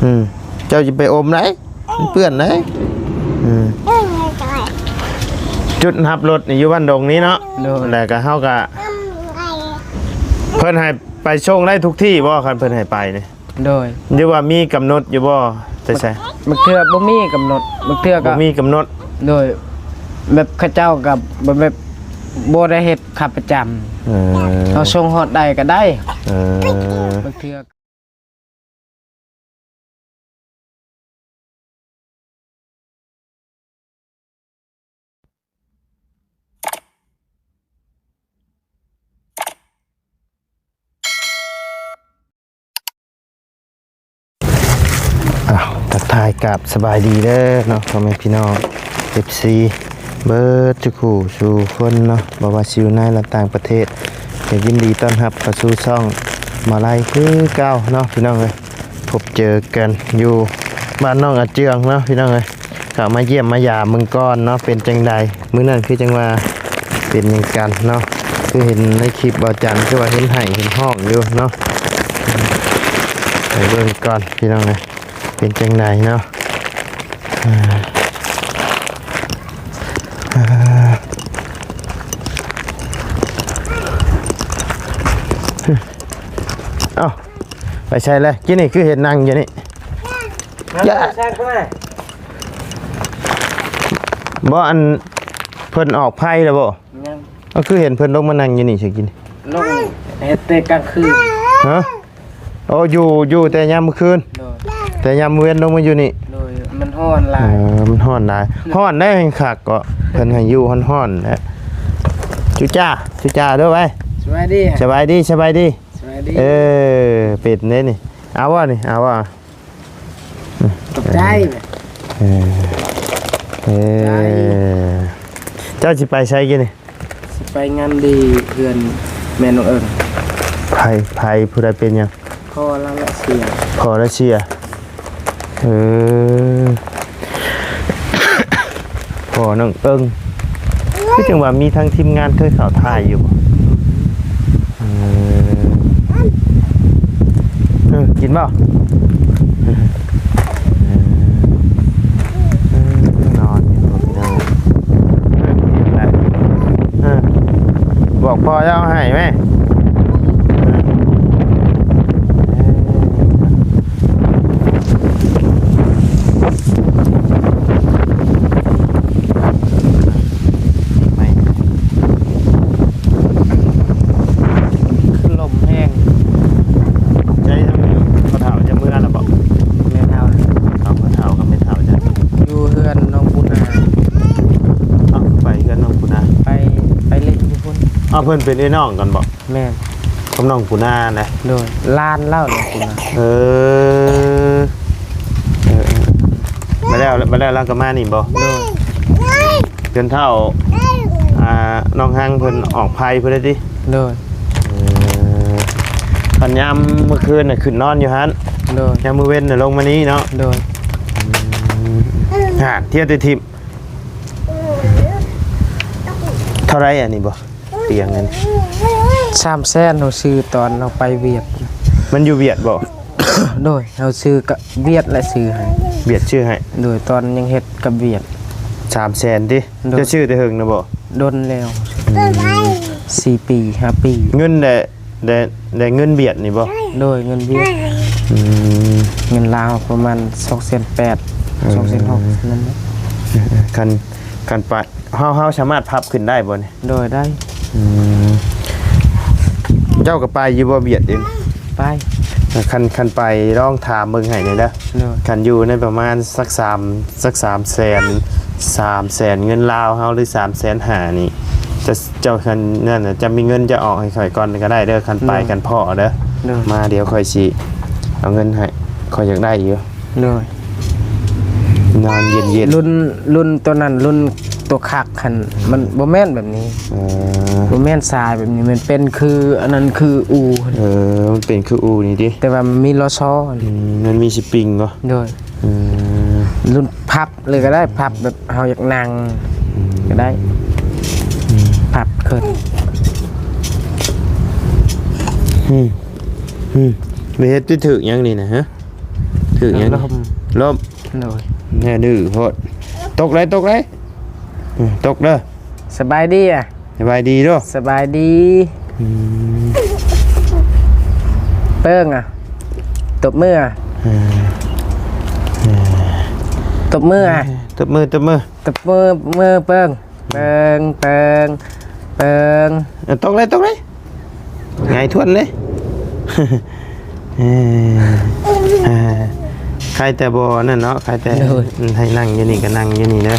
ອືມ ເຈົ້າຊິໄປອົມໄດ໋ ມັນເປື້ອນໄດ໋. ອືມ ຈຸດຮັບລົດນີ້ຢູ່ບ້ານດົງນີ້ເນາະ. ໂດຍ ແລ້ວກໍເຮົາກໍ ເພິ່ນໃຫ້ໄປສົ່ງໄດ້ທຸກທີ່ບໍ່ ຄັນເພິ່ນໃຫ້ໄປນີ້? ໂດຍ ຫຼືວ່າມີກຳນົດຢູ່ບໍ່ ແຕ່ໃສ? ບາງເທື່ອບໍ່ມີກຳນົດ ບາງເທື່ອກໍບໍ່ມີກຳນົດ. ໂດຍ ແບບເຂົາເຈົ້າກໍບໍ່ ແບບບໍ່ໄດ້ເຮັດຂາປະຈຳ. ເອີ ເຮົາສົ່ງຮອດໃດກໍໄດ້. ເອີ ບາງເທື່ອ ອ້າວ ທັກທາຍກາບສະບາຍດີເດີເນາະ ພໍ່ແມ່ພີ່ນ້ອງ ເອັຟຊີ ເບິດທຸກຜູ້ສູ່ຄົນເນາະ ບໍ່ວ່າຊິຢູ່ໃນ ແລະ ຕ່າງປະເທດ ກໍຍິນດີຕ້ອນຮັບເຂົ້າສູ່ຊ່ອງມາໄລຄືເກົ່າເນາະ ພີ່ນ້ອງເອີຍ. ພົບເຈີກັນຢູ່ບ້ານນ້ອງອາເຈືອງເນາະ ພີ່ນ້ອງເອີຍ. ເຂົ້າມາຢ້ຽມມາຢາມເບິ່ງກ່ອນເນາະ ເປັນຈັ່ງໃດ? ມື້ນັ້ນຄືຈັ່ງວ່າເປັນຫຍັງກັນເນາະ ຄືເຫັນໃນຄລິບບ່າວຈັນ ຄືວ່າເຫັນໄຫ້ເຫັນຮ້ອງຢູ່ເນາະ. ໄປເບິ່ງກ່ອນ ພີ່ນ້ອງເອີຍ ເປັນຈັ່ງໃດເນາະ? ເອົ້າ ໄປໃສແລ້ວ? ກີ້ນີ້ຄືເຫັນນັ່ງຢູ່ນີ້. ຢ່າ ບໍ່ ອັນ ເພິ່ນອອກໄພແລ້ວບໍ່? ຍັງ ກໍຄືເຫັນເພິ່ນລົງມານັ່ງຢູ່ນີ້ຊະກີ້ນີ້ ລົງເຮັດແຕ່ກາງຄືນ. ຮະ? ໂອ້ ຢູ່ ຢູ່ແຕ່ຍາມມື້ຄືນ. ໂດຍ ແຕ່ຍາມມື້ເວັນລົງມາຢູ່ນີ້. ໂດຍ ມັນຮ້ອນຫຼາຍ. ເອີ ມັນຮ້ອນຫຼາຍ ຮ້ອນໄດ໋ ແຮ່ງຄັກເກາະ ເພິ່ນໃຫ້ຢູ່ຮ້ອນໆແຫຼະ. ຈຸຈ້າ ຈຸຈ້າເດີໄວ. ສະບາຍດີ ສະບາຍດີ ສະບາຍດີ ສະບາຍດີ. ເອີ ເປັນເດ້ນີ້ ເອົາບໍ່ນີ້ ເອົາບໍ່? ຂອບໃຈ. ເອີ ເອີ ເຈົ້າຊິໄປໃສກີ້ນີ້? ຊິໄປງານດີເຮືອນແມ່ນ້ອງເອິງ. ໃຜ ໃຜ ຜູ້ໃດເປັນຫຍັງ? ພໍ່ລາວລະເສຍ. ພໍ່ລາວເສຍ. ເອີ ພໍ່ນ້ອງເອິງ ຄືຈັ່ງວ່າມີທັງທີມງານເຄີຍເຂົ້າຖ່າຍຢູ່ບໍ່? ເອີ ເອີ ກິນບໍ່? ເອີ ນອນຢູ່ພີ່ນ້ອງ. ເອີ ກິນແລ້ວ ເອີ ບອກພໍ່ເຈົ້າເອົາໃຫ້ແມ. ຄືລົມແຮງ. ໃຈທຳຢູ່ ພໍ່ເຖົ້າຈະເມືອແລ້ວບໍ່? ແມ່ເຖົ້າ ເອົາ ພໍ່ເຖົ້າກັບແມ່ເຖົ້າຈະຢູ່ເຮືອນນ້ອງປູນາ. ເອົາ ໄປເຮືອນນ້ອງປູນາ ໄປ ໄປຫຼິ້ນຢູ່ພຸ້ນ. ເອົາ ເພິ່ນເປັນເອື້ອຍນ້ອງກັນບໍ່? ແມ່ນ ກັບນ້ອງປູນານະ. ໂດຍ ຫຼານລາວນ້ອງປູນາ. ເອີ ເອີ ເອີ ມາແລ້ວ ມາແລ້ວລາວກໍມານີ້ບໍ່? ໂດຍ ເພິ່ນເຖົ້າ ອ່າ ນ້ອງຮັງເພິ່ນອອກໄພພຸ້ນເດ້ຕິ? ໂດຍ ເອີ ຄັນຍາມມື້ຄືນນະຂຶ້ນນອນຢູ່ຫັ້ນ. ໂດຍ ຍາມມື້ເວັນນະລົງມານີ້ເນາະ. ໂດຍ ອືມ ຫາ ທ່ຽວແຕ່ຖິ້ມ. ເທົ່າໃດອັນນີ້ບໍ່? ຕຽງນັ້ນ ສາມແສນ ເຮົາຊື້ຕອນເຮົາໄປຫວຽດ. ມັນຢູ່ຫວຽດບໍ່? ໂດຍ ເຮົາຊື້ກັບຫວຽດແຫຼະ ຊື້ໃຫ້ ຫວຽດຊື້ໃຫ້. ໂດຍ ຕອນຍັງເຮັດກັບຫວຽດ. ສາມແສນຕິ? ໂດຍ ເຈົ້າຊື້ແຕ່ເຫິງນະບໍ່? ດົນແລ້ວ. ອືມ ສີ່ປີ ຫ້າປີ. ເງິນແດ່ ໄດ້ ໄດ້ເງິນຫວຽດນີ້ບໍ່? ໂດຍ ເງິນຫວຽດ. ອືມ ເງິນລາວປະມານສອງແສນແປດ ເອີ ສອງແສນຫົກນັ້ນແຫຼະ. ເອີ ເອີ ຄັນ ຄັນໄປ ເຮົາ ເຮົາສາມາດພັບຂຶ້ນໄດ້ບໍ່ນີ້? ໂດຍ ໄດ້. ອືມ ເຈົ້າກໍໄປຢູ່ບໍ່ຫວຽດເດ? ໄປ. ຄັນ ຄັນໄປລອງຖາມເບິ່ງໃຫ້ແດ່ເດີ. ໂດຍ ຄັນຢູ່ໃນປະມານສັກສາມ ສັກສາມແສນ ສາມແສນເງິນລາວເຮົາ ຫຼື ສາມແສນຫ້ານີ້ ຈະ ເຈົ້າ ຄັນນັ້ນນະ ຈະມີເງິນຈະອອກໃຫ້ຂ້ອຍກ່ອນກໍໄດ້ເດີ ຄັນໄປ ໂດຍ ຄັນພໍ້ເດີ. ໂດຍ ມາ ດຽວຂ້ອຍຊິເອົາເງິນໃຫ້ ຂ້ອຍຢາກໄດ້ຢູ່. ໂດຍ ນອນເຢັນໆ. ລຸ້ນ ລຸ້ນໂຕນັ້ນ ລຸ້ນໂຕຄັກຫັ້ນ ມັນບໍ່ແມ່ນແບບນີ້. ເອີ ບໍ່ແມ່ນສາຍແບບນີ້ ມັນເປັນຄືອັນນັ້ນ ຄືອູ່. ເອີ ມັນເປັນຄືອູ່ນີ້ຕິ? ແຕ່ວ່າມັນມີລໍ້ຊໍ. ອືມ ມັນມີສະປຣິງບໍ່? ໂດຍ. ອືມ ລຸ້ນພັບເລີຍກໍໄດ້ ພັບແບບເຮົາຢາກນັ່ງ ອືມ ກໍໄດ້. ອືມ ພັບຂຶ້ນ. ອືມ ອືມ ໄປເຮັດຕິຖືກຫຍັງນີ້ນະ ຮະ? ຖືກຫຍັງ ລົມ ລົມ ໂດຍ ແນ່ດື້ໂພດ ຕົກໄດ໋ ຕົກໄດ໋ ອືມ ຕົກເດີ ສະບາຍດີອະ ສະບາຍດີເດີ ສະບາຍດີ ອືມ ເປີ້ງອະ ຕົບມືອະ ເອີ ຕົບມືອະ ຕົບມື ຕົບມື ຕົບມື ມືເປີ້ງ ເປີ້ງ ເປີ້ງ ເປີ້ງ ເອີ ຕົກເລີຍ ຕົກເລີຍ ຫງາຍທວນເລີຍ ເອີ ໃຄແຕ່ບໍ່ນັ້ນເນາະ ໃຄແຕ່ ໂດຍ ໃຫ້ນັ່ງຢູ່ນີ້ກໍນັ່ງຢູ່ນີ້ເດີ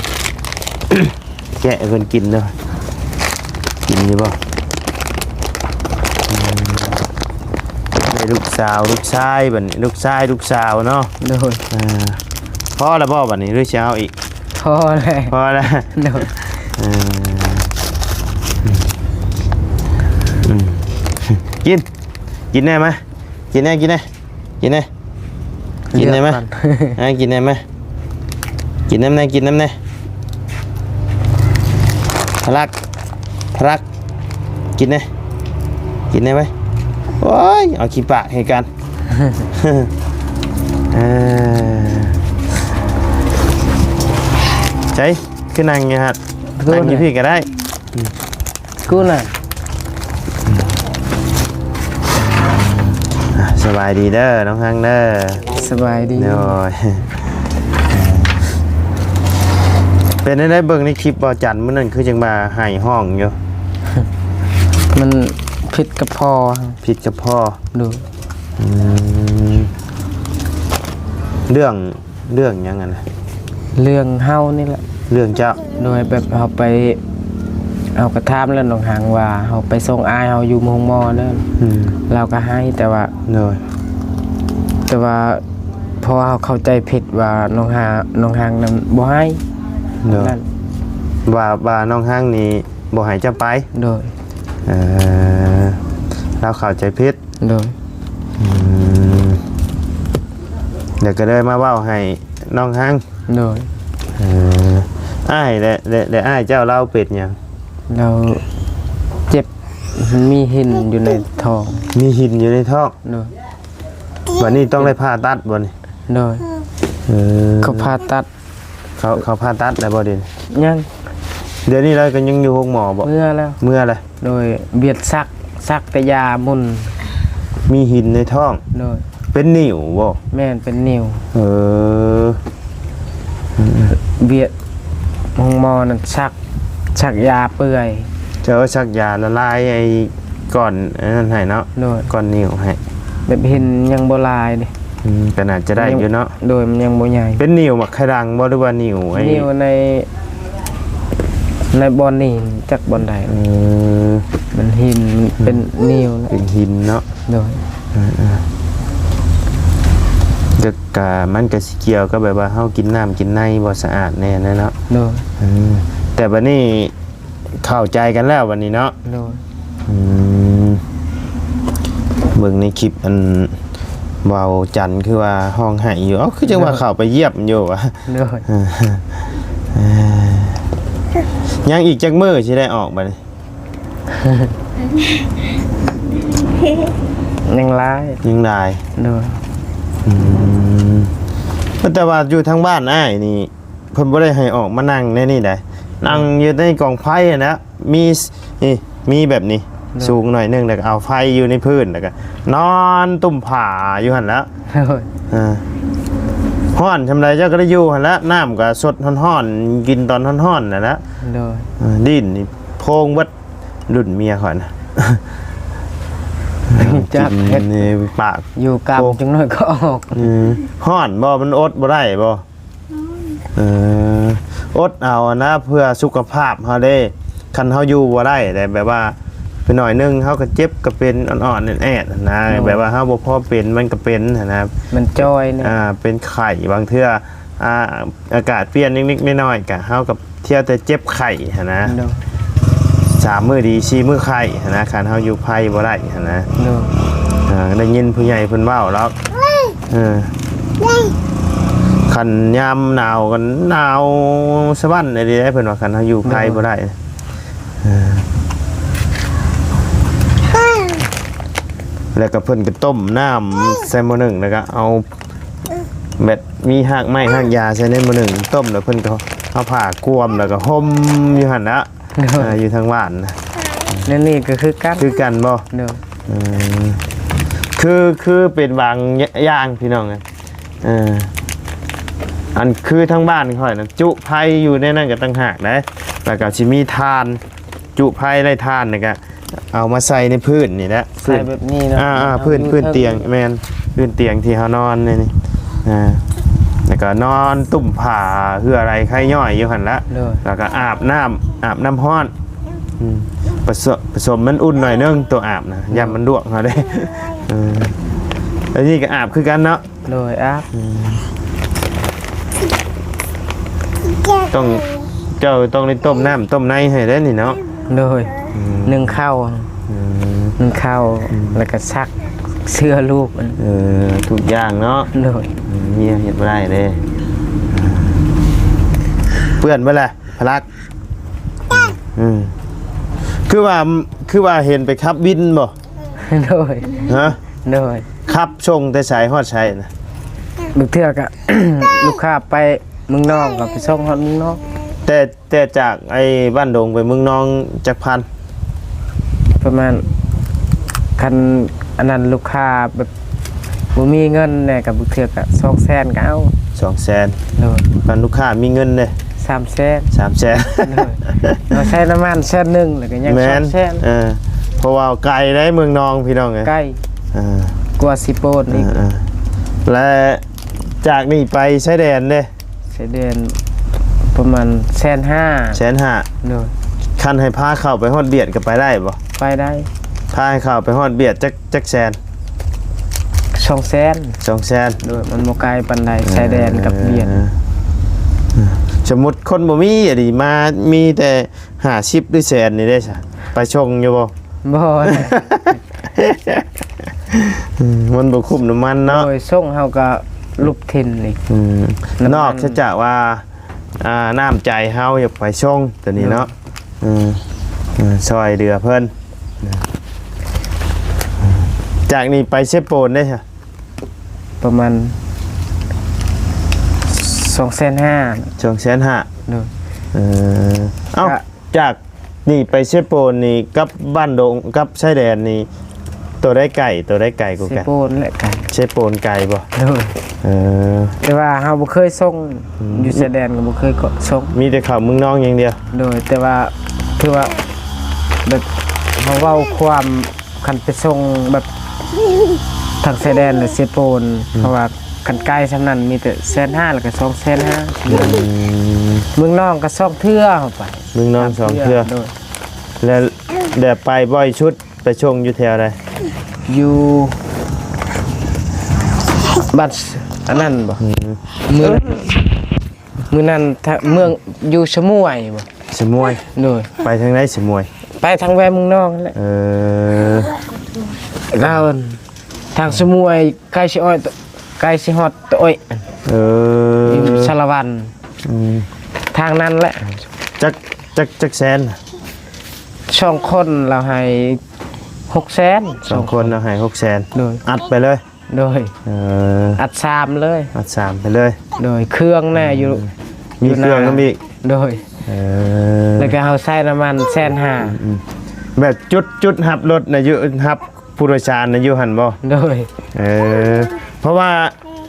ແກະໃຫ້ເພິ່ນກິນເດີ ກິນຢູ່ບໍ່? ອືມ ໄດ້ລູກສາວ ລູກຊາຍ ບັດນີ້ ລູກຊາຍ ລູກສາວເນາະ ໂດຍ ເອີ ພໍແລ້ວບໍ່ບັດນີ້ ຫຼືຊິເອົາອີກ? ພໍແລ້ວ ພໍແລ້ວ ໂດຍ ເອີ ອືມ ກິນ ກິນແດ່ມາ ກິນແດ່ ກິນແດ່ ກິນແດ່ ກິນແດ່ມາ ເລືອກກ່ອນ ອ່າ ກິນແດ່ມາ ກິນນຳແດ່ ກິນນຳແດ່ ພະລັກ ພະລັກ ກິນແດ່ ກິນແດ່ໄວ ໂອ້ຍ ເອົາຂີ້ປາກໃຫ້ກັນ ເອີ ໃສ ຄືນັ່ງຢູ່ຫັ້ນ ນັ່ງຢູ່ພີ້ກໍໄດ້ ກູນະ ອ່ະ ສະບາຍດີເດີ ນ້ອງຮັງເດີ ສະບາຍດີ ໂດຍ ເປັນແນວໃດ ເບິ່ງໃນຄລິບບໍ່ ຈັນ ມື້ນັ້ນຄືຈັ່ງວ່າໄຫ້ຮ້ອງຢູ່ ມັນຜິດກັບພໍ່ ຜິດກັບພໍ່ ໂດຍ ອືມ ເລື່ອງ ເລື່ອງຫຍັງຫັ້ນນະ? ເລື່ອງເຮົານີ້ແຫຼະ ເລື່ອງເຈົ້າ ໂດຍ ແບບເຮົາໄປ ເຮົາກໍຖາມແລ້ວນ້ອງຮັງວ່າ ເຮົາໄປສົ່ງອ້າຍເຮົາຢູ່ໂຮງໝໍເດີ ອືມ ລາວກໍໃຫ້ ແຕ່ວ່າ ໂດຍ ແຕ່ວ່າພໍ່ເຮົາເຂົ້າໃຈຜິດວ່ານ້ອງຮາ ນ້ອງຮັງນັ້ນບໍ່ໃຫ້ ໂດຍ ນັ້ນ ວ່າ ວ່ານ້ອງຮັງນີ້ບໍ່ໃຫ້ເຈົ້າໄປ ໂດຍ ເອີ ລາວເຂົ້າໃຈຜິດ ໂດຍ ອືມ ແລ້ວກໍເລີຍມາເວົ້າໃຫ້ນ້ອງຮັງ ໂດຍ ເອີ ອ້າຍ ແລະ ແລະ ແລະ ອ້າຍເຈົ້າລາວເປັນຫຍັງ? ລາວເຈັບ ມີຫີນຢູ່ໃນທ້ອງ ມີຫີນຢູ່ໃນທ້ອງ ໂດຍ ບັດນີ້ຕ້ອງໄດ້ຜ່າຕັດບໍ່ນີ້? ໂດຍ ເອີ ເຂົາຜ່າຕັດ ເຂົາ ເຂົາຜ່າຕັດແລ້ວບໍ່ເດ? ຍັງ ດຽວນີ້ລາວກໍຍັງຢູ່ໂຮງໝໍບໍ່? ເມືອແລ້ວ ເມືອແລ້ວ ໂດຍ ວຽດສັກ ສັກແຕ່ຢາໝຸ່ນ ມີຫີນໃນທ້ອງ ໂດຍ ເປັນໜິວບໍ່? ແມ່ນ ເປັນໜິວ ເອີ ວຽດ ໂຮງໝໍນັ້ນສັກ ສັກຢາເປື່ອຍ ເຈົ້າສັກຢາລະລາຍໄອ້ກ້ອນອັນນັ້ນໃຫ້ເນາະ ໂດຍ ກ້ອນໜິວໃຫ້ ແບບເຫັນຍັງບໍ່ລາຍເດ້ ອືມ ກໍໜ້າຈະໄດ້ຢູ່ເນາະ ໂດຍ ມັນຍັງບໍ່ໃຫຍ່ ເປັນໜິວໝາກໄຂ່ດັງບໍ່ ຫຼືວ່າໜິວໄອ້ ໜິວໃນ ໃນບ່ອນນີ້ ຈັກບ່ອນໃດ ເອີ ມັນຫີນ ເປັນໜິວ ເປັນຫີນເນາະ ໂດຍ ເອີໆ ແລ້ວກະມັນກະຊິກ່ຽວກັບແບບວ່າເຮົາກິນນ້ຳກິນໃນບໍ່ສະອາດແນ່ນະເນາະ ໂດຍ ເອີ ແຕ່ບັດນີ້ເຂົ້າໃຈກັນແລ້ວບັດນີ້ເນາະ ໂດຍ ອືມ ເບິ່ງໃນຄລິບອັນເວົ້າຈັນຄືວ່າຮ້ອງໄຫ້ຢູ່ ເອົ້າ ຄືຈັ່ງວ່າເຂົ້າໄປຢ້ຽມຢູ່ຫວາ ໂດຍ ເອີ ຍັງອີກຈັກມື້ຊິໄດ້ອອກບັດນີ້? ຍັງຫຼາຍ ຍັງຫຼາຍ ໂດຍ ອືມ ແຕ່ວ່າຢູ່ທາງບ້ານອ້າຍນີ້ ເພິ່ນບໍ່ໄດ້ໃຫ້ອອກມານັ່ງໃນນີ້ໃດ ນັ່ງຢູ່ໃນກອງໄຟຫັ້ນແຫຼະ ມີ ນີ້ ມີແບບນີ້ ໂດຍ ສູງໜ້ອຍໜຶ່ງ ແລ້ວກໍເອົາໄຟຢູ່ໃນພື້ນ ແລ້ວກໍນອນຕຸ້ມຜ້າຢູ່ຫັ້ນແຫຼະ ໂດຍ ເອີ ຮ້ອນຊ່ຳໃດເຈົ້າກໍໄດ້ຢູ່ຫັ້ນແຫຼະ ນ້ຳກໍສົດຮ້ອນໆ ກິນຕອນຮ້ອນໆ ນັ້ນແຫຼະ ໂດຍ ເອີ ດິ້ນນີ້ໂພງເບິດ ລຸ້ນເມຍຂ້ອຍນະ ຈັກເຮັດ ກິນໃນປາກ ຢູ່ກຳ ໂພງ ຈັກໜ້ອຍກໍອອກ ອືມ ຮ້ອນບໍ່ ມັນອົດບໍ່ໄດ້ບໍ່? ເອີ ອົດເອົານະ ເພື່ອສຸຂະພາບເຮົາເດ້ ຄັນເຮົາຢູ່ບໍ່ໄດ້ແຫຼະ ແບບວ່າໄປໜ້ອຍໜຶ່ງເຮົາກໍເຈັບ ກໍເປັນອ່ອນໆ ແອດໆ ຫັ້ນນະ ໂດຍ ແບບວ່າເຮົາບໍ່ພໍເປັນ ມັນກໍເປັນຫັ້ນນະ ມັນຈ່ອຍນີ້ ອ່າ ເປັນໄຂ້ ບາງເທື່ອ ອ່າ ອາກາດປ່ຽນນິດໆ ໜ້ອຍໆ ກະເຮົາກໍ ທ່ຽວແຕ່ເຈັບໄຂ້ຫັ້ນນະ ໂດຍ ສາມມື້ດີ ສີ່ມື້ໄຂ້ຫັ້ນນະ ຄັນເຮົາຢູ່ໃຜບໍ່ໄດ້ຫັ້ນນະ ໂດຍ ເອີ ໄດ້ຍິນຜູ້ໃຫຍ່ເພິ່ນເວົ້າດອກ ເອີ ຄັນຍາມໜາວກໍໜາວສະບັ້ນອີ່ຫຼີເດ້ ເພິ່ນວ່າ ຄັນເຮົາຢູ່ໃຜ ໂດຍ ບໍ່ໄດ້ ເອີ ແລ້ວກໍເພິ່ນກໍຕົ້ມນ້ຳໃສ່ໝໍ້ໜຶ້ງ ແລ້ວກໍເອົາ ແບບມີຮາກໄມ້ຮາກຢາໃສ່ໃນມື້ໜຶ່ງ ຕົ້ມແລ້ວເພິ່ນກໍເອົາຜ້າກວມ ແລ້ວກໍຫົ່ມຢູ່ຫັ້ນລະ. ໂດຍ ອ່າ ຢູ່ທາງບ້ານນະ. ແນວນີ້ກໍຄືກັນ ຄືກັນບໍ່? ໂດຍ ເອີ ຄື ຄືເປັນບາງຢ່າງພີ່ນ້ອງເອີຍ. ເອີ ອັນຄືທາງບ້ານຂ້ອຍນະ ຈຸໄຟຢູ່ໃນນັ້ນກໍຕ່າງຫາກເດ້ ແລ້ວກໍຊິມີຖ່ານ ຈຸໄຟໄດ້ຖ່ານ ແລ້ວກໍເອົາມາໃສ່ໃນພື້ນນີ້ແຫຼະ ໃສ່ແບບນີ້ເນາະ. ອ່າໆ ພື້ນ ພື້ນຕຽງ ແມ່ນ ພື້ນຕຽງທີ່ເຮົານອນນີ້ ອ່າ ແລ້ວກໍນອນຕຸ້ມຜ້າເຫື່ອໄຫຼໄຄຍ້ອຍຢູ່ຫັ້ນລະ. ໂດຍ ແລ້ວກໍອາບນ້ຳ ອາບນ້ຳຮ້ອນ ອືມ ປະສົມ ປະສົມມັນອຸ່ນໜ້ອຍໜຶ່ງ ຕົວອາບນະ ໂດຍ ຢ້ານມັນລວກເຮົາເດ້. ເອີ ອັນນີ້ກໍອາບຄືກັນເນາະ. ໂດຍ ອາບ ອືມ ຕ້ອງ ເຈົ້າຕ້ອງໄດ້ຕົ້ມນ້ຳຕົ້ມໃນໃຫ້ເດ້ນີ້ເນາະ. ໂດຍ ອືມ ໜຶ້ງເຂົ້າ ອືມ ໜຶ້ງເຂົ້າ ອືມ ແລ້ວກໍຊັກເສື້ອລູກ. ເອີ ທຸກຢ່າງເນາະ. ໂດຍ ອືມ ເມຍເຮັດບໍ່ໄດ້ເດ້ ເປື້ອນເບິດແຫຼະ ພະລັກ. ອືມ ຄືວ່າ ຄືວ່າເຫັນໄປຂັບວິນບໍ່? ໂດຍ ຮະ? ໂດຍ ຂັບສົ່ງແຕ່ໃສຮອດໃສນະ? ບາງເທື່ອກໍ ລູກຄ້າໄປເມືອງນອກ ກໍໄປສົ່ງຮອດເມືອງນອກ. ແຕ່ ແຕ່ຈາກໄອ້ບ້ານດົງໄປເມືອງນອກຈັກພັນ? ປະມານ ຄັນອັນນັ້ນລູກຄ້າແບບບໍ່ມີເງິນແດ່ ກໍບາງເທື່ອກໍສອງແສນກໍເອົາ. ສອງແສນ. ໂດຍ ຄັນລູກຄ້າມີເງິນເດ້? ສາມແສນ. ສາມແສນ. ໂດຍ ເຮົາໃຊ້ນ້ຳມັນແສນໜຶ່ງ ແລ້ວກໍຍັງ ແມ່ນ ສອງແສນ. ເອີ ເພາະວ່າໄກເດ້ເມືອງນອກ ພີ່ນ້ອງເອີຍ ໄກ ເອີ ກວ່າເຊໂປນອີກ. ເອີ ເອີ ແລະ ຈາກນີ້ໄປຊາຍແດນເດ້? ຊາຍແດນປະມານແສນຫ້າ. ແສນຫ້າ. ໂດຍ ຄັນໃຫ້ພາເຂົ້າໄປຮອດຫວຽດກໍໄປໄດ້ບໍ່? ໄປໄດ້. ພາໃຫ້ເຂົ້າໄປຮອດຫວຽດຈັກ ຈັກແສນ? ສອງແສນ. ສອງແສນ. ໂດຍ ມັນບໍ່ໄກປານໃດ ເອີ ຊາຍແດນກັບຫວຽດ. ເອີ ສົມມຸດຄົນບໍ່ມີອີ່ຫຼີ ມາມີແຕ່ຫ້າສິບ ຫຼື ແສນນີ້ເດ້ຊະ ໄປສົ່ງຢູ່ບໍ່? ບໍ່ ອືມ ມັນບໍ່ຄຸ້ມນ້ຳມັນເນາະ. ໂດຍ ສົ່ງເຮົາກໍລຸບຖິ່ນອີກ. ອືມ ນ້ຳມັນ ນອກຈາກວ່າ ອ່າ ນ້ຳໃຈເຮົາຢາກໄປສົ່ງຕົວນີ້ເນາະ. ໂດຍ ເອີ ເອີ ຊ່ອຍເຫຼືອເພິ່ນ. ຈາກນີ້ໄປເຊໂປນເດ້ຊະ? ປະມານສອງແສນຫ້າ. ສອງແສນຫ້າ. ໂດຍ ເອີ ເອົ້າ ຈາກນີ້ໄປເຊໂປນນີ້ກັບບ້ານດົງ ກັບຊາຍແດນນີ້ ໂຕໃດໄກ ໂຕໃດໄກກວ່າກັນ? ເຊໂປນແຫຼະໄກ. ເຊໂປນໄກບໍ່? ໂດຍ ເອີ ແຕ່ວ່າເຮົາບໍ່ເຄີຍສົ່ງ. ອືມ ຢູ່ຊາຍແດນກໍບໍ່ເຄີຍສົ່ງ ມີແຕ່ເຂົ້າເມືອງນອກຢ່າງດຽວ. ໂດຍ ແຕ່ວ່າ ຄືວ່າ ແບບ ເຮົາເວົ້າຄວາມ ຄັນໄປສົ່ງແບບທາງຊາຍແດນ ຫຼື ເຊໂປນ ອືມ ເພາະວ່າຄັນໄກສ່ຳນັ້ນມີແຕ່ແສນຫ້າ ແລ້ວກໍສອງແສນຫ້າ. ອືມ ເມືອງນອກກໍສອງເທື່ອເຮົາໄປ. ເມືອງນອກສອງເທື່ອ. ໂດຍ ແລ້ວ ແລ້ວໄປບ່ອຍສຸດໄປສົ່ງຢູ່ແຖວໃດ? ຢູ່ບ້ານ ອັນນັ້ນບໍ່? ອືມ ເມືອງ ມື້ນັ້ນ ເມືອງ ຢູ່ສະໝວຍບໍ່? ສະໝວຍ. ໂດຍ ໄປທາງໃດສະໝວຍ? ໄປທາງແວເມືອງນອກນັ້ນແຫຼະ. ເອີ ແລ້ວທາງສະໝວຍໃກ້ຊິຮອດ ໃກ້ຊິຮອດຕະໂອ້ຍ. ເອີ ຢູ່ສາລະວັນ. ອືມ ທາງນັ້ນແຫຼະ. ຈັກ ຈັກ ຈັກແສນ? ສອງຄົນລາວໃຫ້ຫົກແສນ. ສອງຄົນລາວໃຫ້ຫົກແສນ. ໂດຍ ອັດໄປເລີຍ. ໂດຍ ເອີ ອັດສາມເລີຍ. ອັດສາມໄປເລີຍ. ໂດຍ ເຄື່ອງແນ່ຢູ່ ອືມ ມີເຄື່ອງນຳອີກ. ໂດຍ ເອີ ແລ້ວກໍເຮົາໃຊ້ນ້ຳມັນແສນຫ້າ. ອືມ ແບບຈຸດ ຈຸດຮັບລົດນະ ຢູ່ ຮັບຜູ້ໂດຍສານນະ ຢູ່ຫັ້ນບໍ່? ໂດຍ ເອີ ເພາະວ່າ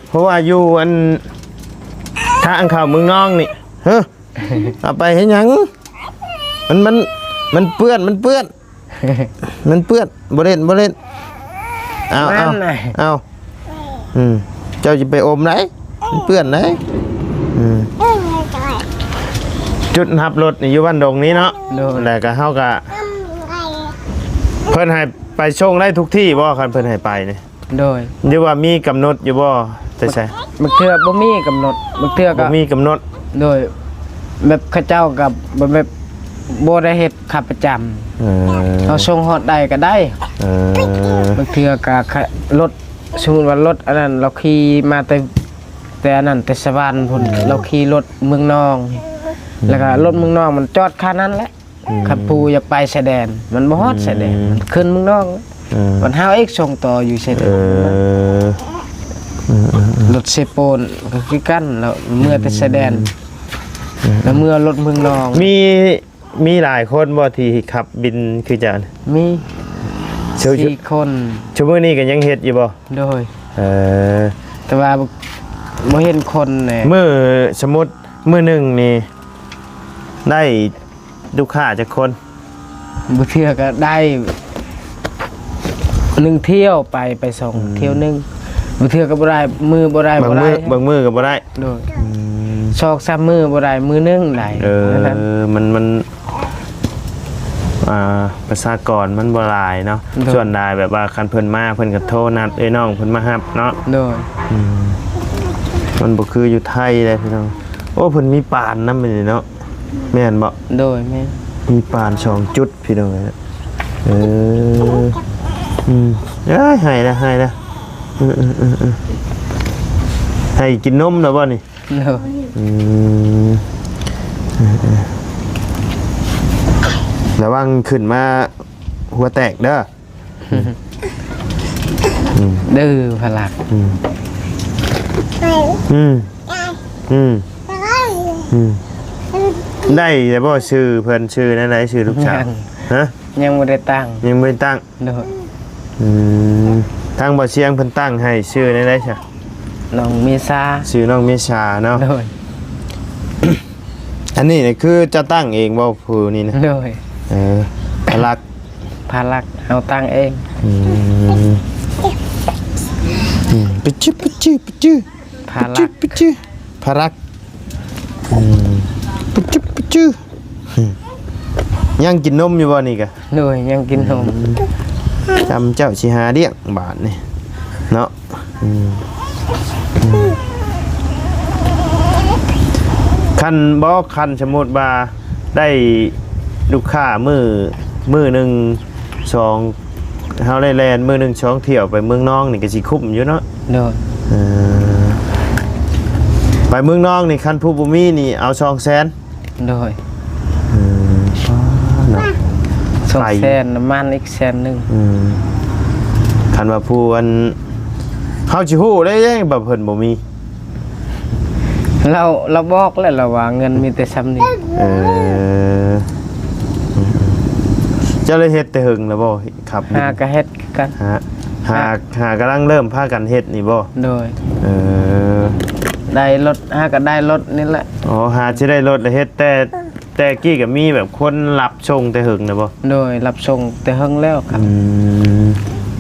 ເພາະວ່າຢູ່ອັນ ທາງເຂົ້າເມືອງນອກນີ້ ຮະ ເອົາໄປເຮັດຫຍັງ? ມັນ ມັນ ມັນເປື້ອນ ມັນເປື້ອນ. ມັນເປື້ອນ ບໍ່ເຫຼັ້ນ ບໍ່ເຫຼັ້ນ. ເອົາ ເອົາ ມັນນະ ເອົາ ອືມ ເຈົ້າຈະໄປອົມໃດ? ມັນເປື້ອນໃດ? ອືມ ຈຸດຮັບລົດນີ້ຢູ່ບ້ານດົງນີ້ເນາະ. ໂດຍ ແລ້ວກໍເຮົາກໍ ເພິ່ນໃຫ້ໄປສົ່ງໄດ້ທຸກທີ່ບໍ່ ຄັນເພິ່ນໃຫ້ໄປນີ້? ໂດຍ ຫຼືວ່າມີກຳນົດຢູ່ບໍ່ ແຕ່ໃສ? ບາງເທື່ອບໍ່ມີກຳນົດ ບາງເທື່ອກໍບໍ່ມີກຳນົດ. ໂດຍ ແບບເຂົາເຈົ້າກໍແບບບໍ່ໄດ້ເຮັດ ຂາປະຈຳ. ເອີ ເຮົາສົ່ງຮອດໃດກໍໄດ້. ເອີ ບາງເທື່ອກໍລົດ ສົມມຸດວ່າລົດອັນນັ້ນ ລາວຂີ່ມາແຕ່ ແຕ່ອັນນັ້ນ ແຕ່ສະຫວັນພຸ້ນ ອືມ ລາວຂີ່ລົດເມືອງນອກ ອືມ ແລ້ວກໍລົດເມືອງນອກມັນຈອດຄານັ້ນແຫຼະ. ອືມ ຄັນຜູ້ຢາກໄປຊາຍແດນ ມັນບໍ່ຮອດຊາຍແດນ ອືມ ມັນຂຶ້ນເມືອງນອກ. ເອີ ມັນຫາເອກສົ່ງຕໍ່ຢູ່ຊາຍແດນ. ເອີ ເອີໆໆ ລົດເຊໂປນກໍຄືກັນ ແລ້ວເມືອແຕ່ຊາຍແດນ ອືມ ແລ້ວເມືອລົດເມືອງນອງ. ມີ ມີຫຼາຍຄົນບໍ່ທີ່ຂັບບິນຄືເຈົ້າ? ມີ ຊຸ ຊຸ ສີ່ຄົນ. ຊຸມື້ນີ້ກໍຍັງເຮັດຢູ່ບໍ່? ໂດຍ ເອີ ແຕ່ວ່າບໍ່ເຫັນຄົນແຫຼະ. ມື້ ສົມມຸດມື້ໜຶ່ງນີ້ໄດ້ລູກຄ້າຈັກຄົນ? ບາງເທື່ອກໍໄດ້ໜຶ່ງຖ້ຽວໄປ ໄປສອງ ອືມ ຖ້ຽວໜຶ່ງ ບາງເທື່ອກໍບໍ່ໄດ້ ມື້ບໍ່ໄດ້ ບາງມື້ ບໍ່ໄດ້ ບາງມື້ກໍບໍ່ໄດ້. ໂດຍ ອືມ ສອງສາມມື້ບໍ່ໄດ້ ມື້ໜຶ່ງໄດ້. ເອີ ແນວນັ້ນ ມັນ ມັນ ອ່າ ປະຊາກອນມັນບໍ່ຫຼາຍເນາະ. ໂດຍ ສ່ວນຫຼາຍແບບວ່າຄັນເພິ່ນມາ ເພິ່ນກໍໂທນັດເອື້ອຍນ້ອງເພິ່ນມາຮັບເນາະ. ໂດຍ ອືມ ມັນບໍ່ຄືຢູ່ໄທເດ້ພີ່ນ້ອງ. ໂອ້ ເພິ່ນມີປານນຳນີ້ເນາະ ແມ່ນບໍ່? ໂດຍ ແມ່ນ ມີປານສອງຈຸດພີ່ນ້ອງເອີຍ. ເອີ ອືມ ເອີຍ ໃຫ້ລະ ໃຫ້ລະ. ເອີໆໆ ໃຫ້ກິນນົມລະບໍ່ນີ້? ໂດຍ ອືມ ເອີໆ ລະວັງຂຶ້ນມາຫົວແຕກເດີ. ອືມ ເດີພະລັກ. ອືມ ອືມ ອືມ ອືມ ໄດ້ແລ້ວບໍ່? ຊື່ເພິ່ນຊື່ແນວໃດ? ຊື່ລູກສາວ? ຍັງ ຮະ? ຍັງບໍ່ໄດ້ຕັ້ງ ຍັງບໍ່ໄດ້ຕັ້ງ. ໂດຍ ອືມ ທາງບ່າວຊຽງເພິ່ນຕັ້ງໃຫ້ຊື່ແນວໃດຊະ? ນ້ອງເມສາ ຊື່ນ້ອງເມສາເນາະ. ໂດຍ ອັນນີ້ນີ້ຄືເຈົ້າຕັ້ງເອງບໍ່ ຜູ້ນີ້ນະ? ໂດຍ ເອີ ພະລັກ ພະລັກ ເຮົາຕັ້ງເອງ. ອືມ ອືມ ປະຈື່ ປະຈື່ ປະຈື່ ພະລັກ ປະຈື່ ພະລັກ. ອືມ ປະຈື່ ປະຈື່. ຍັງກິນນົມຢູ່ບໍ່ນີ້ກະ? ໂດຍ ຍັງກິນນົມ. ອືມ ຈຳເຈົ້າຊິຫາລ້ຽງບາດນີ້ເນາະ. ອືມ ອືມ ຄັນບໍ່ ຄັນສົມມຸດວ່າໄດ້ລູກຄ້າມື້ ມື້ໜຶ່ງສອງ ເຮົາໄດ້ແລ່ນມື້ໜຶ່ງສອງຖ້ຽວໄປເມືອງນອງນີ້ກໍຊິຄຸ້ມຢູ່ເນາະ. ໂດຍ ເອີ ໄປເມືອງນອງນີ້ ຄັນຜູ້ບໍ່ມີນີ້ເອົາສອງແສນ. ໂດຍ ອືມ ເນາະ ສອງແສນ ໄປ ນ້ຳມັນອີກແສນໜຶ່ງ. ອືມ ຄັນວ່າຜູ້ອັນ ເຮົາຊິຮູ້ໄດ້ ວ່າເພິ່ນບໍ່ມີ. ລາວ ລາວບອກແລ້ວ ລາວວ່າເງິນມີແຕ່ຊ່ຳນີ້. ເອີ ເຈົ້າໄດ້ເຮັດແຕ່ເຫິງແລ້ວບໍ່? ຄັບ ຫາກະເຮັດຄືກັນ. ຫາ ຫາ ຫາກຳລັງເລີ່ມພາກັນເຮັດນີ້ບໍ່? ໂດຍ ເອີ ໄດ້ລົດ ຫາກະໄດ້ລົດນີ້ແຫຼະ. ອໍ ຫາຊິໄດ້ລົດ ແລ້ວເຮັດແຕ່ ແຕ່ກີ້ກໍມີແບບຄົນຮັບສົ່ງແຕ່ເຫິງແລ້ວບໍ່? ໂດຍ ຮັບສົ່ງແຕ່ເຫິງແລ້ວຄັບ. ອືມ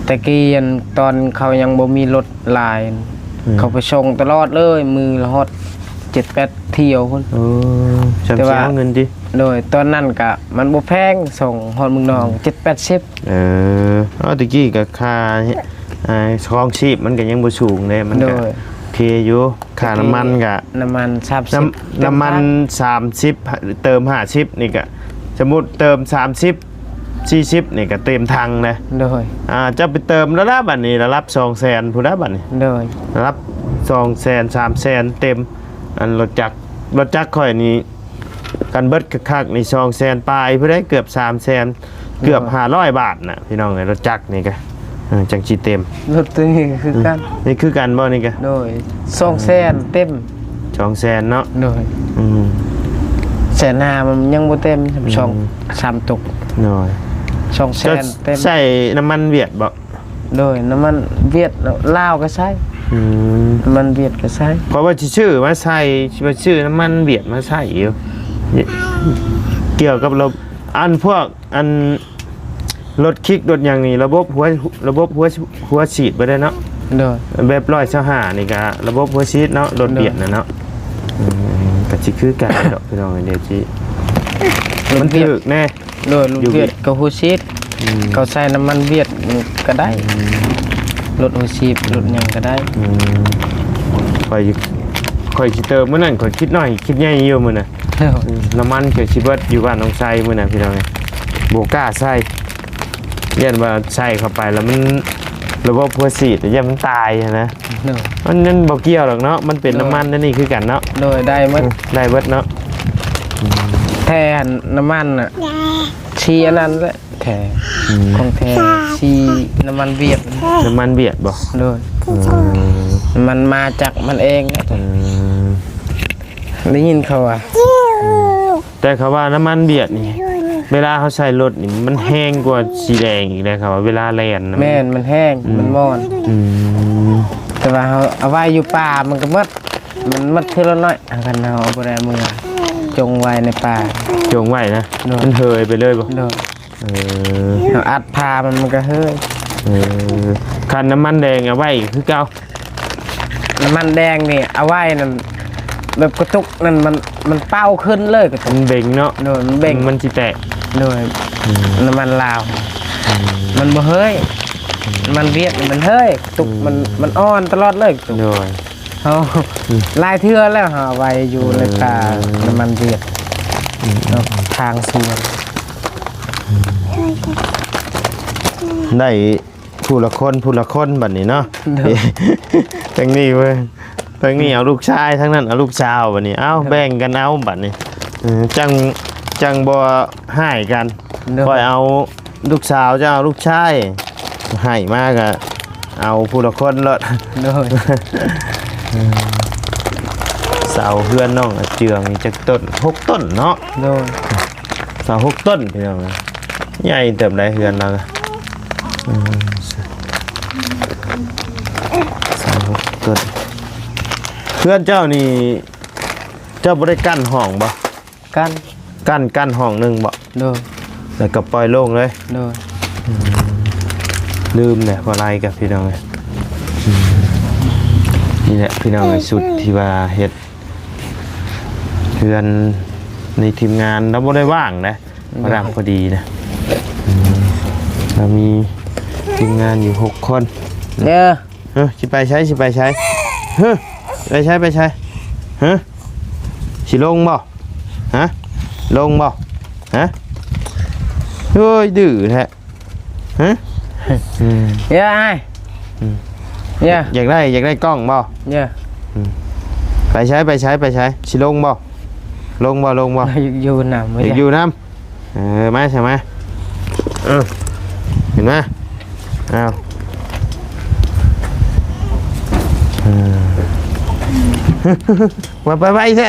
ແຕ່ກີ້ອັນຕອນເຂົາຍັງບໍ່ມີລົດຫຼາຍ ອືມ ເຂົາໄປສົ່ງຕະຫຼອດເລີຍ ມື້ລະຮອດເຈັດແປດຖ້ຽວພຸ້ນ. ໂອ້ ຊ່ຳຊິເອົາເງິນຕິ? ໂດຍ ຕອນນັ້ນກະມັນບໍ່ແພງ ສົ່ງຮອດເມືອງນອງ ອືມ ເຈັດແປດສິບ. ເອີ ເອົາ ແຕ່ກີ້ກະຄ່າ ອ່າ ຄອງຊີບມັນກະຍັງບໍ່ສູງເດ້ ມັນກະ ໂດຍ ໂອເຄຢູ່. ຄ່ານ້ຳມັນກະ ນ້ຳມັນສາມສິບ ນ້ຳ ນ້ຳມັນສາມສິບ ເຕີມຫ້າສິບນີ້ກະ ສົມມຸດເຕີມສາມສິບ ສີ່ສິບນີ້ກະເຕັມຖັງເດ້. ໂດຍ ອ່າ ເຈົ້າໄປເຕີມລະລະບາດນີ້ ລະດັບສອງແສນພຸ້ນລະບາດນີ້. ໂດຍ ລະດັບສອງແສນ ສາມແສນເຕັມ. ອັນລົດຈັກ ລົດຈັກຂ້ອຍນີ້ ຄັນເບິດຄັກໆນີ້ສອງແສນປາຍພຸ້ນເດ້ ເກືອບສາມແສນ ເກືອບ ໂດຍ ຫ້າຮ້ອຍບາດນະ ພີ່ນ້ອງເອີຍ. ລົດຈັກນີ້ກະ ເອີ ຈັ່ງຊິເຕັມ. ລົດໂຕນີ້ຄືກັນ ອືມ ນີ້ຄືກັນບໍ່ນີ້ກະ? ໂດຍ ສອງແສນເຕັມ. ສອງແສນເນາະ? ໂດຍ ອືມ ແສນຫ້າມັນຍັງບໍ່ເຕັມ ອືມ ສອງສາມຕຸກ. ໂດຍ ສອງແສນເຕັມ. ເຈົ້າໃຊ້ນ້ຳມັນຫວຽດບໍ່? ໂດຍ ນ້ຳມັນຫວຽດ ລາວກໍໃຊ້. ອືມ ນ້ຳມັນຫວຽດກໍໃຊ້. ເພາະວ່າຊິຊື້ມາໃສ່ ຊິໄປຊື້ນ້ຳມັນຫວຽດມາໃສ່ຢູ່ ກ່ຽວກັບລະ ອັນພວກ ອັນລົດຄິກລົດຫຍັງນີ້ ລະບົບຫົວ ລະບົບຫົວ ຫົວສີດບໍ່ໄດ້ເນາະ? ໂດຍ ແບບຮ້ອຍຊາວຫ້ານີ້ກະລະບົບຫົວສີດເນາະ ລົດຫວຽດນະເນາະ. ໂດຍ ອືມ ກະຊິຄືກັນດອກພີ່ນ້ອງ ດຽວຊິ ມັນຖືກແນ່. ໂດຍ ລົດຫວຽດກໍຫົວສີດ ອືມ ເຂົາໃສ່ນ້ຳມັນຫວຽດກໍໄດ້. ອືມ ລົດຫົວສີດ ອືມ ລົດຫຍັງກໍໄດ້. ອືມ ຂ້ອຍ ຂ້ອຍຊິເຕີມມື້ນັ້ນ ຂ້ອຍຄິດນ້ອຍຄິດໃຫຍ່ຢູ່ມື້ນະ. ໂດຍ ອືມ ນ້ຳມັນກໍຊິເບິດຢູ່ບ້ານໜອງໄຊມື້ນະ ພີ່ນ້ອງເອີຍ ບໍ່ກ້າໃສ່ ຢ້ານວ່າໃສ່ເຂົ້າໄປແລ້ວມັນ ລະບົບຫົວສີດຢ້ານມັນຕາຍຫັ້ນນະ. ໂດຍ ມັນ ມັນບໍ່ກ່ຽວດອກເນາະ ມັນເປັນ ໂດຍ ນ້ຳມັນອັນນີ້ຄືກັນເນາະ. ໂດຍ ໄດ້ໝົດ ອືມ ໄດ້ເບິດເນາະ. ອືມ ແທ້ ນ້ຳມັນນະ ຊິອັນນັ້ນແຫຼະ. ແທ້. ອືມ ຂອງແທ້ ສີນ້ຳມັນຫວຽດ. ນ້ຳມັນຫວຽດບໍ່? ໂດຍ. ອືມ ມັນມາຈາກມັນເອງ. ອືມ ໄດ້ຍິນເຂົາວ່າ. ແຕ່ເຂົາວ່ານ້ຳມັນຫວຽດນີ້ ເວລາເຮົາໃສ່ລົດນີ້ ມັນແຮງກວ່າສີແດງອີກເດ້ ເຂົາວ່າເວລາແລ່ນນະ. ແມ່ນ ມັນແຮງ. ອືມ ມັນມ່ວນ. ອືມ ແຕ່ວ່າເຮົາເອົາໄວ້ຢູ່ປ່າ ມັນກໍໝົດ. ມັນໝົດເທື່ອລະໜ້ອຍ ຄັນເຮົາບໍ່ໄດ້ເອົາເມືອ ຈົ່ງໄວ້ໃນປ່າ. ຈົ່ງໄວ້ນະ? ໂດຍ. ມັນເຫີຍໄປເລີຍບໍ່? ໂດຍ. ເອີ ເຮົາອັດຜ້າມັນ ມັນກໍເຫີຍ. ເອີ ຄັນນ້ຳມັນແດງເອົາໄວ້ຄືເກົ່າ? ນ້ຳມັນແດງນີ້ເອົາໄວ້ນັ້ນ ແບບກະຕຸກນັ້ນ ມັນ ມັນເປົ່າຂຶ້ນເລີຍ ກະຕຸກ. ມັນເບັງເນາະ? ໂດຍ ມັນເບັງ. ມັນຊິແຕກ. ໂດຍ. ອືມ ນ້ຳມັນລາວ. ອືມ ມັນບໍ່ເຫີຍ. ອືມ ນ້ຳມັນຫວຽດມັນເຫີຍ ກະຕຸກມັນ. ອືມ ມັນອ່ອນຕະຫຼອດເລີຍ ກະຕຸກ. ໂດຍ. ເຮົາ ອືມ ຫຼາຍເທື່ອແລ້ວ ເຮົາເອົາໄວ້ຢູ່ໃນປ່າ. ອືມ ນ້ຳມັນຫວຽດ. ອືມ ເນາະ ທາງສວນ. ໄດ້ຜູ້ລະຄົນ ຜູ້ລະຄົນບັດນີ້ເນາະ. ໂດຍ. ທາງນີ້ເວີ້ຍ ທາງນີ້ເອົາລູກຊາຍ ທາງນັ້ນເອົາລູກສາວ ບັດນີ້ ເອົ້າ ໂດຍ ແບ່ງກັນເອົາບັດນີ້. ເອີ ຈັ່ງ ຈັ່ງບໍ່ຮ້າຍກັນ. ໂດຍ. ຂ້ອຍເອົາລູກສາວ ເຈົ້າເອົາລູກຊາຍ ໃຫ້ມາກະເອົາຜູ້ລະຄົນໂລດ. ໂດຍ. ເສົາເຮືອນນ້ອງອາເຈືອງນີ້ຈັກຕົ້ນ? ຫົກຕົ້ນເນາະ? ໂດຍ. ເສົາຫົກຕົ້ນ ພີ່ນ້ອງເອີຍ ໃຫຍ່ເຕີບໃດເຮືອນລາວ. ເອີ ເສົາຫົກຕົ້ນ. ເຮືອນເຈົ້ານີ້ ເຈົ້າບໍ່ໄດ້ກັ້ນຫ້ອງບໍ່? ກັ້ນ ກັ້ນ ກັ້ນຫ້ອງໜຶ່ງບໍ່? ໂດຍ. ແລ້ວກໍປ່ອຍໂລ່ງເລີຍ? ໂດຍ. ອືມ ລືມແຫຼະ ບໍ່ໄລ່ກັບ ພີ່ນ້ອງເອີຍ. ອືມ ນີ້ແຫຼະ ພີ່ນ້ອງເອີຍ ຊຸດທີ່ວ່າເຮັດເຮືອນໃນທີມງານ ລາວບໍ່ໄດ້ວ່າງນະ ໂດຍ ວ່າງພໍດີນະ. ອືມ ລາວມີທີມງານຢູ່ຫົກຄົນ. ເດີ ເອີ ຊິໄປໃສ ຊິໄປໃສ? ເຮີ ໄປໃສ ໄປໃສ? ເຮີ ຊິລົງບໍ່? ຮະ ລົງບໍ່? ຮະ ເຮີ້ຍ ດື້ແທ້. ຮະ ອືມ ຢ່າອ້າຍ ອືມ ຢ່າ ຢາກໄດ້ ຢາກໄດ້ກ້ອງບໍ່? ຢ່າ ອືມ ໄປໃສ ໄປໃສ ໄປໃສ? ຊິລົງບໍ່? ລົງບໍ່? ລົງບໍ່? ຢາກຢູ່ນຳ ຢາກຢູ່ນຳ. ເອີ ມາຊະມາ. ເອີ ຂຶ້ນມາ. ອ້າວ ເອີ ວ່າໄປໄວແທ້.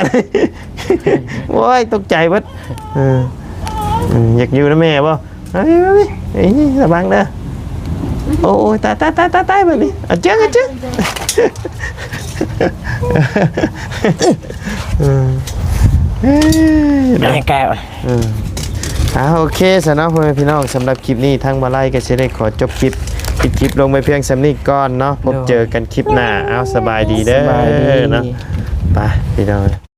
ໂອ້ຍ ຕົກໃຈເບິດ. ເອີ ເອີ ຢາກຢູ່ນຳແມ່ບໍ່? ເອົາ ເອົາ ເອົາ ລະວັງເດີ. ໂອ້ຍ ຕາຍ ຕາຍ ຕາຍ ຕາຍ ບາດນີ້ ອາເຈີ ອາເຈີ. ເອີ ເອີ ແກ້ວ ເອີ ອ່າ ໂອເຄ ສະເນາະ ພໍ່ແມ່ພີ່ນ້ອງ ສຳລັບຄລິບນີ້ ທາງບ່າວໄລກໍຊິໄດ້ຂໍຈົບຄລິບ ປິດຄລິບລົງໄປພຽງສ່ຳນີ້ກ່ອນເນາະ. ພົບເຈີກັນຄລິບໜ້າ. ເອົາ ສະບາຍດີເດີ ສະບາຍດີເນາະ. ໄປ ພີ່ນ້ອງ.